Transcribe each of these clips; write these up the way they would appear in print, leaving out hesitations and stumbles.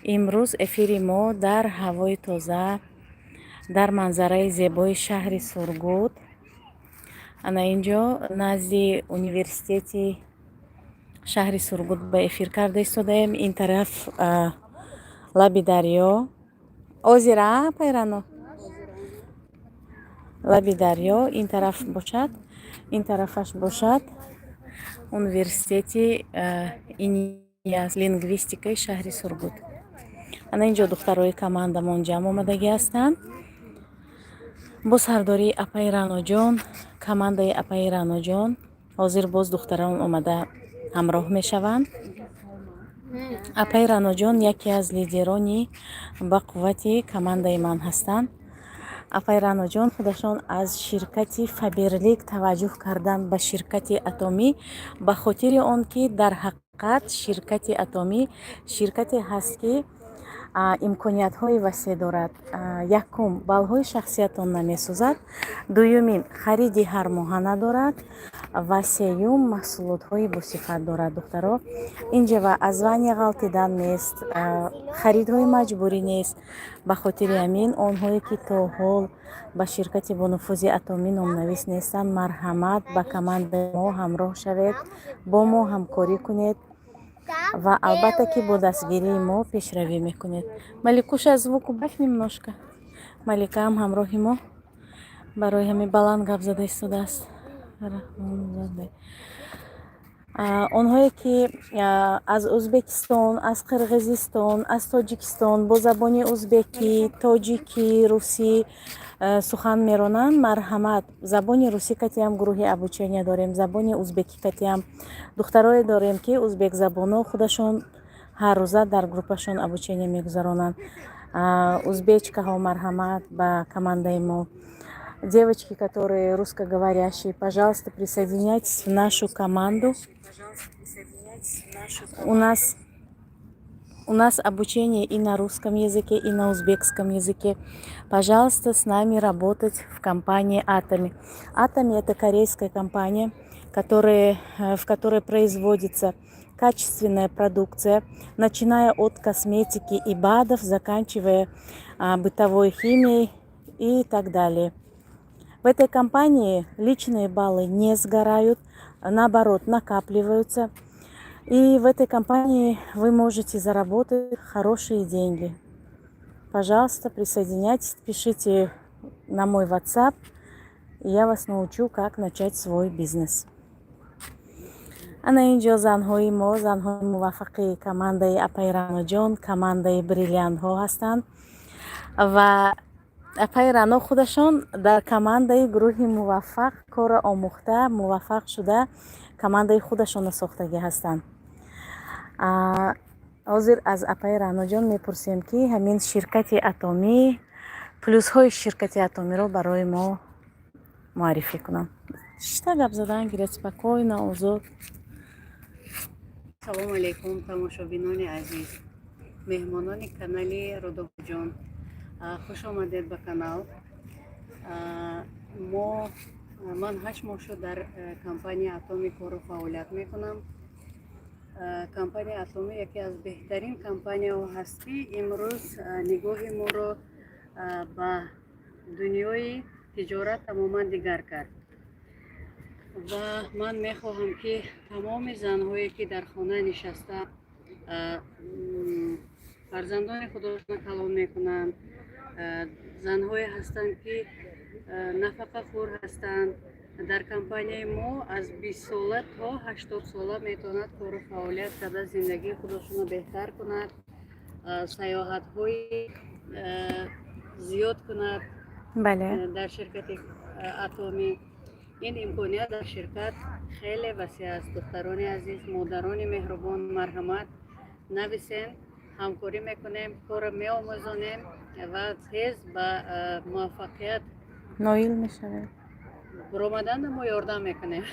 Имрӯз эфири мо дар ҳавои тоза, дар манзараи зебои шаҳри Сургут, ана ин ҷо, назди университети шаҳри Сургут ба эфир карда истодаем. Ин тараф лаби дарё озира, апай Рано, лаби дарё ин тараф бошад, ин тарафаш бошад университети инияс лингвистикаи шаҳри Сургут. Ана ин ҷо духтарои командамон ҷамъ омадагӣ ҳастанд бо сардории апаи Раноҷон, командаи апаи Раноҷон. Ҳозир боз духтарон омада ҳамроҳ мешаванд. Апаи Раноҷон яке аз лидерони бақуввати командаи ман ҳастанд. Апаи Раноҷон худашон аз ширкати Фаберлик таваҷҷӯҳ карданд ба ширкати Атомӣ, ба хотири он ки дар ҳақиқат ширкати Атомӣ ширкате ҳаст, ки имкониятҳои васеъ дорад. Якум, баллҳои шахсиятон намесӯзад, дуюмин, хариди ҳармоҳа надорад ва сеюм, маҳсулотҳои босифат дорад. Духтаро, инҷа ва аз звания ғалтидан нест, харидҳои маҷбурӣ нест. Ба хотири ҳамин онҳое, ки то ҳол ба ширкати бонуфузи Атомӣ номнавис нестанд, марҳамат, ба командаи мо ҳамроҳ шавед, бо мо ҳамкорӣ кунед ва албатта ки бо дастгирии мо пешравӣ мекунед. Маликуша, звук убавь немножко. Маликаам ҳамроҳи мо, барои ҳамин баланд гап зада истодааст. Онҳое ки аз Ӯзбекистон, аз Қирғизистон, аз Тоҷикистон бо забони узбекӣ, тоҷикӣ, русӣ сухан меронанд, марҳамат. Забони русӣ катиам гурӯҳи обучения дорем, забони узбекӣ катиам духтарое дорем, ки узбекзабонҳо худашон ҳаррӯза дар группашон обучение мегузаронанд. Узбечкаҳо, марҳамат ба командаи мо. Девочки, которые русскоговорящие, пожалуйста, присоединяйтесь в нашу команду. У нас обучение и на русском языке, и на узбекском языке. Пожалуйста, с нами работать в компании Атоми. Атоми — это корейская компания, в которой производится качественная продукция, начиная от косметики и БАДов, заканчивая бытовой химией и так далее. В этой компании личные баллы не сгорают, наоборот, накапливаются. И в этой компании вы можете заработать хорошие деньги. Пожалуйста, присоединяйтесь, пишите на мой WhatsApp, и я вас научу, как начать свой бизнес. Ана ин ҷо занҳои мо, занҳои муваффақи командаи апаи Раноҷон, командаи бриллиантҳо ҳастанд ва апаи Рано худашон дар командаи гурӯҳи муваффақ корро омӯхта, муваффақ шуда, командаи худашонро сохтагӣ ҳастанд. Ҳозир аз апаи Раноҷон мепурсем, ки ҳамин ширкати Атомӣ, плюсҳои ширкати Атомиро барои мо муаррифӣ кунанд. Шишта гап задан гиред, спокойно, озод. Салому алейкум, тамошобинони азиз, меҳмонони канали Рудобаҷон, хуш омадед ба канал. Мо ман 8 моҳ шуд дар компанияи Атоми кору фаъолият мекунам. Компанияи Атомӣ яке аз беҳтарин компанияҳо ҳаст, ки имрӯз нигоҳи моро ба дунёи тиҷорат тамоман дигар кард. Ва ман мехоҳам, ки тамоми занҳое, ки дар хона нишаста фарзандони худошона калон мекунанд, занҳое ҳастанд, ки нафақахӯр ҳастанд, дар компанияи мо аз 20 сола то 80 сола метавонад кору фаъолият карда, зиндагии худошонро беҳтар кунад, саёҳатҳои зиёд кунад. Дар ширкати Атомӣ ин имконият дар ширкат хеле васеъ аст. Духтарони азиз, модарони меҳрубон, марҳамат, нависен, ҳамкорӣ мекунем, корро меомӯзонем ва тез ба муваффақият ноил мешавед. Баромаданда мо ёрдам мекунем.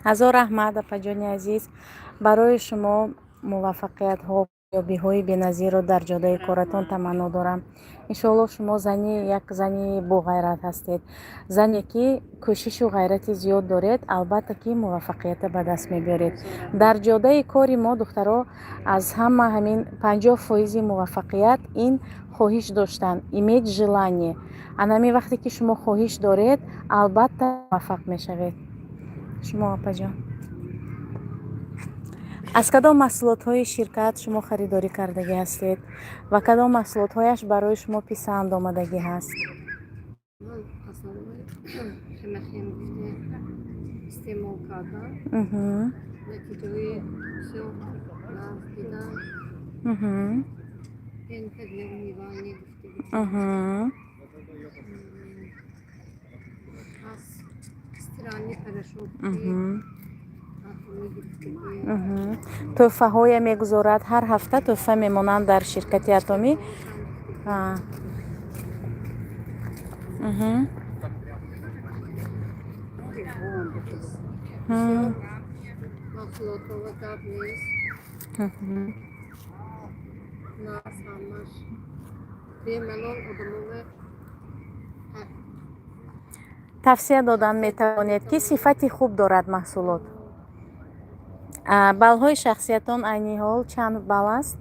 Ҳазор раҳмат, апаҷони азиз, барои шумо муваффақиятҳо. Ёбиҳои беназирро дар ҷодаи коратон таманно дорам. Иншоалло, шумо зани, як зани боғайрат ҳастед, зане ки кӯшишу ғайрати зиёд доред, албатта ки муваффақията ба даст мебиёред. Дар ҷодаи кори мо, духтаро, аз ҳама ҳамин 50 фоизи муваффақият ин хоҳиш доштан, иметь желание. Анами вақте ки шумо хоҳиш доред, албатта муваффақ мешавед. Шумо, апаҷон, аз кадом маҳсулотҳои ширкат шумо харидорӣ кардагӣ ҳастед ва кадом маҳсулотҳояш барои шумо писанд омадагӣ ҳаст? Ман основной хемохим гуфте истеъмол кардам. Натиҷаҳои бисёр нағз дидам. Пенка для умывания гуфте. Аз стиральный порошок атомӣ гирифтагӣ. Тӯҳфаҳое мегузорад, ҳар ҳафта тӯҳфа мемонанд дар ширкати Атомӣ. А. Маҳсулотҳо гап нест. Нағз ҳамаш. Бемалол одамова. Тавсия додан метавонед, ки сифати хуб дорад маҳсулот. Баллҳои шахсиятон айни ҳол чанд балл аст?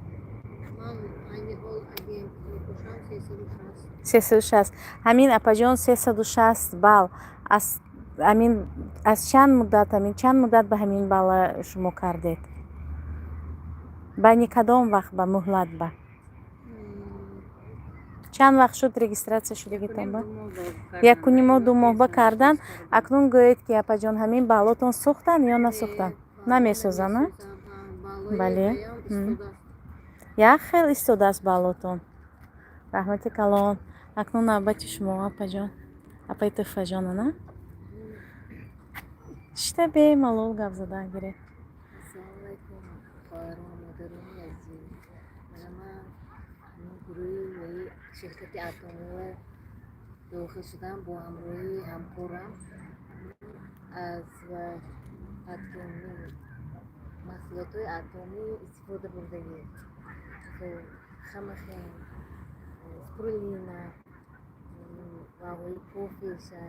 Ман айни ҳол агент мебошам, 360. 360. Ҳамин, апаҷон, 360 балл аз ҳамин аз чанд муддат, ҳамин чанд муддат ба ҳамин балла шумо кардед? Байни кадом вақт ба муҳлат ба чанд вақт шуд регистрация шудагитон ба? Якунимоҳ, 2 моҳ ба кардан. Акнун гӯед, ки, апаҷон, ҳамин баллотон сӯхтанд ё насӯхтанд? Намесӯзанд, а? Бале. Як хел истодааст баллотон. Раҳмати калон. Акнун навбати шумо, апаҷон, апаи Тӯҳфаҷон, ана шита бемалол гап зада гиред. Ассалому алайкум, хоҳарон, модарони азиз. Мана ман ҳамин гурӯҳи ваи ширкати Атомова дохил шудам бо ҳамроҳии ҳамкорам. Аз атомӣ, маҳсулотҳои атомӣ истифода бурдагӣ, хамахем, спирулина, ваҳои кофеша,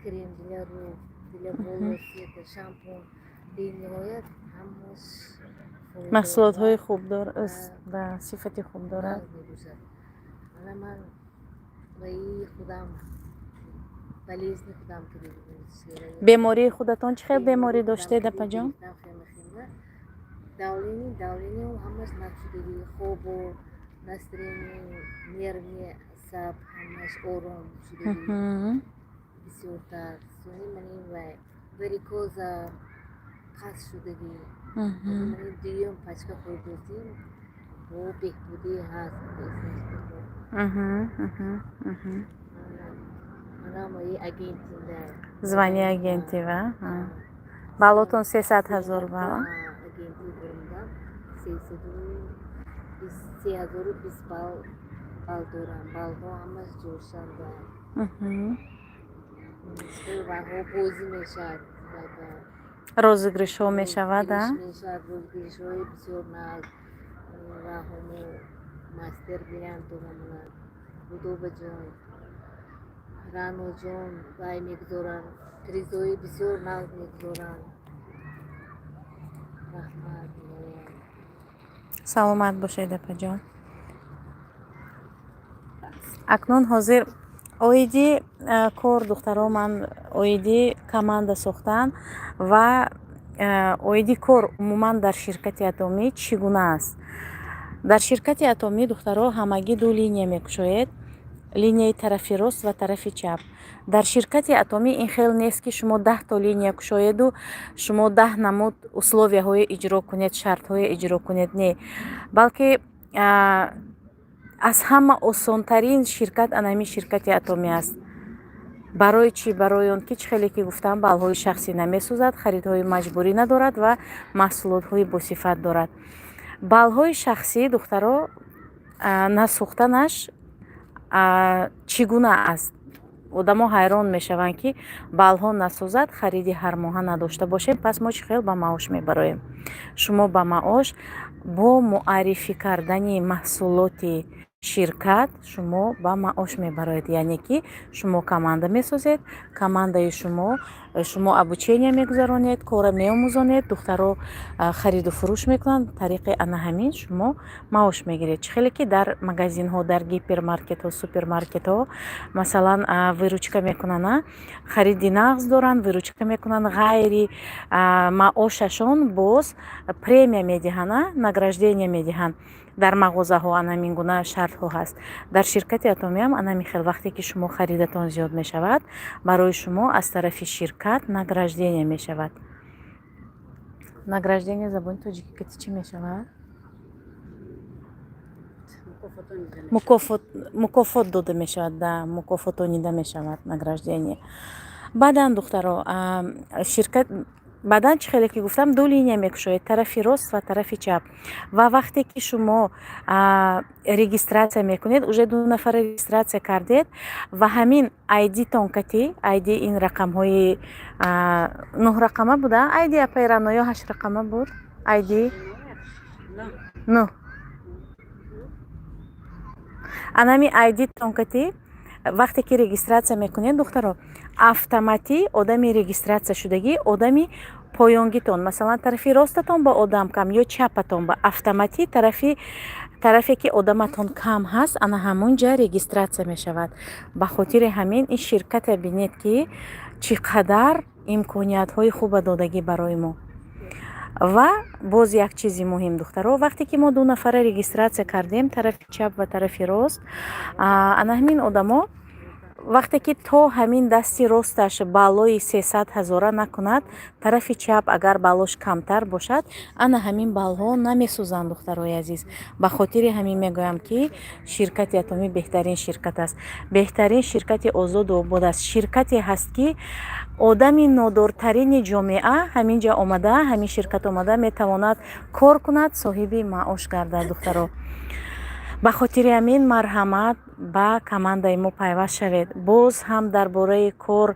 крем для рук, для волос, это шампунь, бениҳоят ҳамаш. Маҳсулотҳои хуб ба сифати хуб дорад. Мебошад. Мана ман ваи худам, болезни худам. Бемории худатон чӣ хел беморӣ доштед, апаҷон? Давление ҳамаш нашудагӣ, хобу настроение, нервный, асаб ҳамаш ором шудагӣ бисёртар. Сони мани вай варикоза паст шудагӣ. Мани дуюм пачка хӯрдозим, бо беҳбудӣ ҳаст. Манам агентинда. Звание агентива. Баллотон 300 000 балл. Агенти бурумдам, 3020 балл дорам. Баллҳо ҳамаш ҷӯшанда, вайҳо бозӣ мешавад. Розыгрышҳо мешавад, а? Мешавад, розыгрышҳои бисёр нағз. Ваҳому мастер бриллиант дорам, Рудобаҷон, Раноҷон вай мегузоранд, призои бисёр нағз мегузоранд. Раҳмат. Саломат бошед, апаҷон. Акнун ҳозир оиди кор, духтаро, ман оиди команда сохтан ва оиди кор умуман дар ширкати Атомӣ чӣ гуна аст. Дар ширкати Атомӣ, духтаро, ҳамагӣ ду линия мекушоед: линияи тарафи рост ва тарафи чап. Дар ширкати Атомӣ ин хел нест, ки шумо 10 то линия кушоеду шумо 10 намуд условияҳое иҷро кунед, шартҳое иҷро кунед. Не, балки аз ҳама осонтарин ширкат анами ширкати Атомӣ аст. Барои чӣ? Барои он ки, чӣ хеле ки гуфтам, баллҳои шахсӣ намесӯзад, харидҳои маҷбурӣ надорад ва маҳсулотҳои босифат дорад. Баллҳои шахсӣ, духтаро, насӯхтанаш чӣ гуна аст? Одамо ҳайрон мешаванд, ки баллҳо насӯзад, хариди ҳармоҳа надошта бошем, пас мо чӣ хел ба маош мебароем? Шумо ба маош Бо муаррифӣ кардани маҳсулоти ширкат шумо ба маош мебароед, яъне ки шумо команда месозед, командаи шумо, шумо обучение мегузаронед, корро меомӯзонед, духтаро хариду фурӯш мекунанд, тариқи ана ҳамин шумо маош мегиред. Чӣ хеле ки дар магазинҳо, дар гипермаркетҳо, супермаркетҳо, масалан, выручка мекунанд, хариди нағз доранд, выручка мекунанд, ғайри маошашон боз премия медиҳанд, награждение медиҳанд. Дар мағозаҳо ана ҳамин гуна шартҳо ҳаст. Дар ширкати Атомиам ана ҳамин хел, вақте ки шумо харидатон зиёд мешавад, барои шумо аз тарафи ширкат награждение мешавад. Награждение забони тоҷикӣ кати чӣ мешавад? Мукофот дода мешавад, да, мукофотонида мешавад награждение. Баъдан, духтаро, ширкат баъдан, чӣ хеле ки гуфтам, ду линия мекушоед, тарафи рост ва тарафи чап. Ва вақте ки шумо регистрация мекунед, уже ду нафара регистрация кардед ва ҳамин айдитон кати, айди ин рақамҳои нӯҳ рақама буда, айди апаи Рано ё ҳашт рақама буд, айди нӯҳ, анами айдитон кати вақте ки регистрация мекунед, духтаро, автоматӣ одами регистрация шудагӣ, одами поёнгитон, масалан, тарафи ростатон ба одам кам ё чапатон ба, автоматӣ тарафе ки одаматон кам ҳаст, ана ҳамон ҷа регистрация мешавад. Ба хотири ҳамин ин ширкате бинед, ки чӣ қадар имкониятҳои хуба додагӣ барои мо. Ва боз як чизи муҳим, духтаро, вақте ки мо ду нафара регистрация кардем, тарафи чап ва тарафи рост, ана ҳамин одамо вақте ки то ҳамин дасти росташ баллои 300 000-а накунад, тарафи чап агар баллош камтар бошад, ана ҳамин баллҳо намесӯзанд, духтарои азиз. Ба хотири ҳамин мегӯям, ки ширкати Атомӣ беҳтарин ширкат аст, беҳтарин ширкати озоду обод аст. Ширкате ҳаст, ки одами нодортарини ҷомеа ҳамин ҷа омада, ҳамин ширкат омада метавонад кор кунад, соҳиби маош гардад, духтаро. Ба хотири ҳамин марҳамат, ба командаи мо пайваст шавед. Боз ҳам дар бораи кор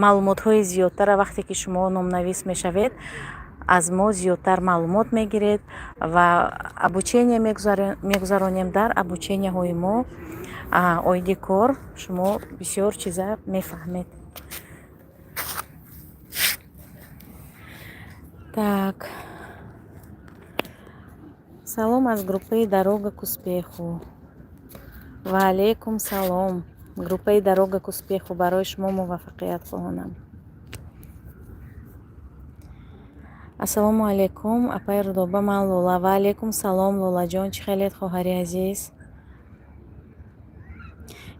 маълумотҳои зиёдтара, вақте ки шумо номнавис мешавед, аз мо зиёдтар маълумот мегиред ва обучение мегузаронем. Дар обученияҳои мо оиди кор шумо бисёр чиза мефаҳмед. Так, салом аз группаи «Дорога к успеху». Ва алейкум салом, группаи «Дорога к успеху», барои шумо муваффақият хоҳонам. Ассалому алайкум, апаи Рудоба, ман Лола. Ва алейкум салом, Лолаҷон, чӣ хелед, хоҳари азиз?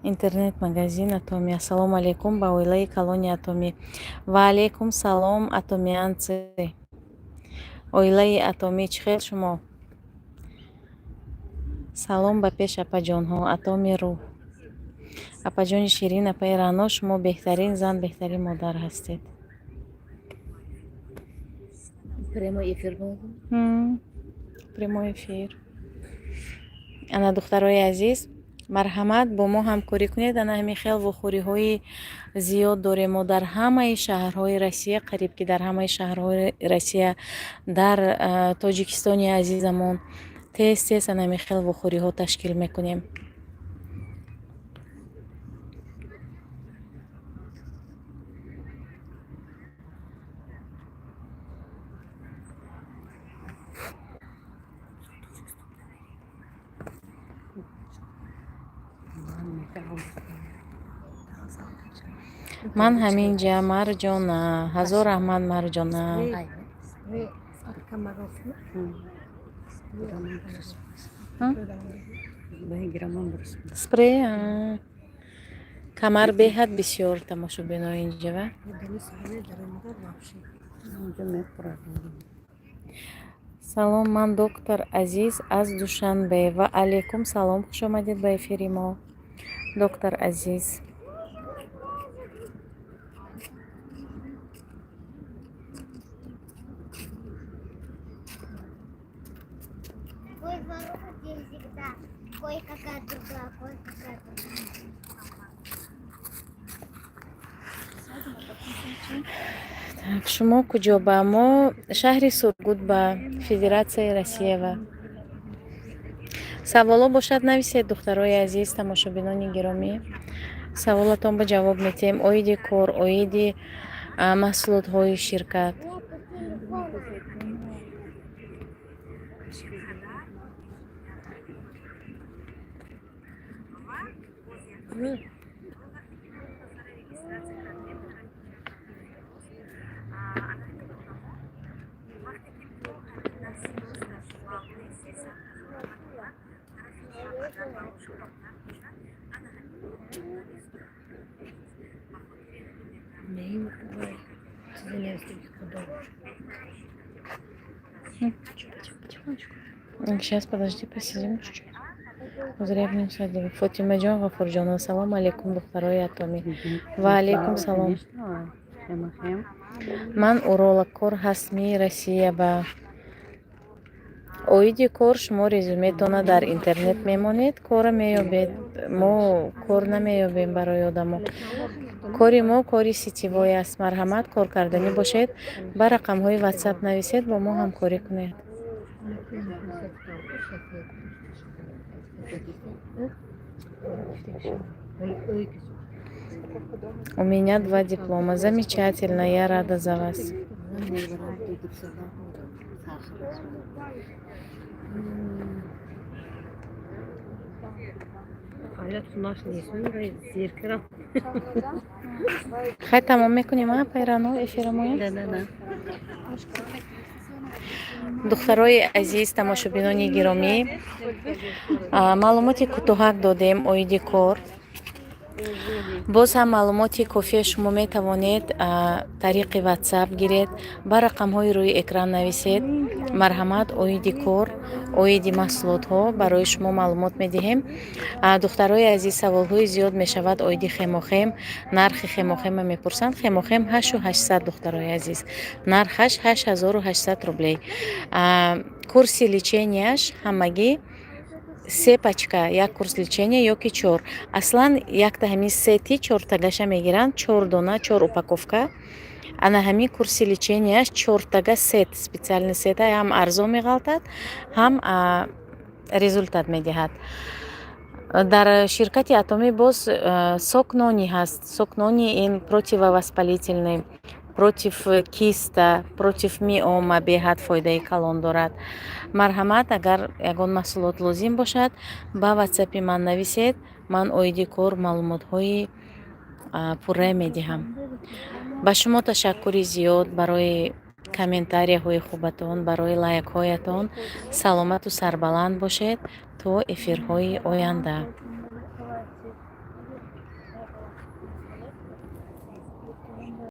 Интернет магазин Атоми. Ассалому алайкум ба оилаи калони Атомӣ. Ва алейкум салом, атомианцы, оилаи Атомӣ, чӣ хел шумо? Салом ба пеш, апаҷонҳо, Атоми рӯҳ. Апаҷони ширин, апаи Рано, шумо беҳтарин зан, беҳтарин модар ҳастед. Прямой эфир был. Прямой эфир. Ана, духтарои азиз, марҳамат, бо мо ҳамкорӣ кунед. Ана ҳамин хел вохӯриҳои зиёд дорем мо дар ҳамаи шаҳрҳои Россия, қариб ки дар ҳамаи шаҳрҳои Россия, дар Тоҷикистони азизамон тез тез ана ҳамин хел вохӯриҳо ташкил мекунем. Ман ҳамин ҷа, Марҷона. Ҳазор раҳмат, Марҷона. Ай, Комаров. Ҳм? Спрей а. Камар беҳад бисёр тамошобино инҷа. Вообще. Салом, ман доктор Азиз аз Душанбе. Ва алейкум салом, хушомадед ба эфири мо, доктор Азиз. Ой, ворона всегда. Ой, какая другая, ой, какая другая. Так, шумо куҷо? Ба мо шаҳри Сургут, ба Федератсияи Россиява. Саволо бошад, нависед, духтарои азиз, тамошобинони гиромӣ. Саволатон ба ҷавоб метиҳем оиди кор, оиди маҳсулотҳои ширкат. Нету телефона. Не, ой, чизе нависти, худо. Потихонечку. Сейчас, подожди, посидим чуть-чуть. Узрябнем. Фотимаҷон Ғафурҷонова, салом алейкум, духтарои Атомӣ. Ва алейкум салом. Ман уролог, кор ҳастми Россия ба? Оиди кор шумо резюметона дар интернет мемонед, кора меёбед. Мо кор намеёбем барои одамо. Кори мо кори сетевой аст. Марҳамат, кор карданӣ бошед, ба рақамҳои WhatsApp нависед, бо мо ҳамкорӣ кунед. У меня два диплома. Замечательно, я рада за вас. Хай, тамом мекунем, а, пайрано, эфирамоя? Духтарои азиз, тамошобинони гиромӣ, маълумоти кӯтоҳак додем оиди кор. Боз ҳам маълумоти кофия шумо метавонед тариқи WhatsApp гиред, ба рақамҳои рӯи экран нависед. Марҳамат, оиди кор, оиди маҳсулотҳо барои шумо маълумот медиҳем. Духтарои азиз, саволҳои зиёд мешавад оиди хемохем. Нархи хемохема мепурсанд. Хемохем 8800, духтарои азиз, нархаш 8800 рублей. Курси леченияш ҳамагӣ се пачка, як курс лечения ё ки чор. Аслан якта ҳамин сети чортагаша мегиранд, чор дона, чор упаковка. Ана ҳамин курси леченияш чортага сет, специальный сета, ҳам арзон меғалтад, ҳам результат медиҳад. Дар ширкати Атомӣ боз сок нони ҳаст. Сок нони ин противовоспалительный, против киста, против миома беҳад фоидаи калон дорад. Марҳамат, агар ягон маҳсулот лозим бошад, ба ватсапи ман нависед. Ман оиди кор маълумотҳои пурра медиҳам. Ба шумо ташаккури зиёд барои комментарияҳои хубатон, барои лайкҳоятон. Саломату сарбаланд бошед то эфирҳои оянда.